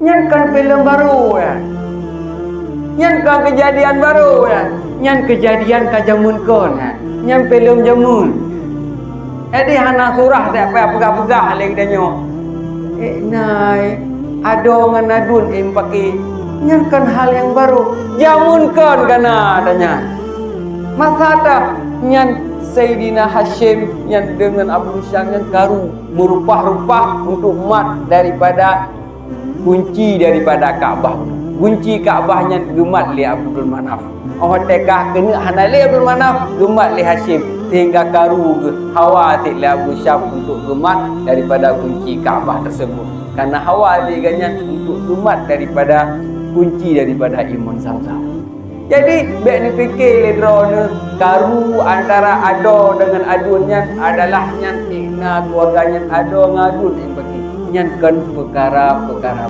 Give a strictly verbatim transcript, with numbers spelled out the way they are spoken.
Nyan kon filem barô nyan. Nyan kon keujadian barô nyan. Nyan keujadian ka jameun kon nyan. Nyan filem jameun. Jadi hana surah dak payah peugah-peugah lé geutanyoe. Eh, nai, adoe ngon aduen, eh, meupaké. Nyan kon hal nyang barô. Jameun kon ka na ata nyan. Masa ata nyan Saidina Hasyim nyan deungon Abdul Syam nyan karu meurupah-rupah untuk mat daripada gunci daripada Ka'bah. Gunci Ka'bah nyan geumat lé Abdul Manaf. Óh watèe ka keuneuk hana lé Abdul Manaf, geumat lé Hasyim, sehingga karu geuh hawa cit lé Abu Syam untuk geumat daripada gunci Ka'bah tersebut. Karena hawa cit gobnyan untuk geumat daripada gunci daripada imeum Zamzam. Jadi, bèk neupiké lé droeneuh karu antara adoe deungon aduen nyan adalah nyan hikna keuluwarga nyan adoe ngon aduen nyang peuti. Nyan kon peukara-peukara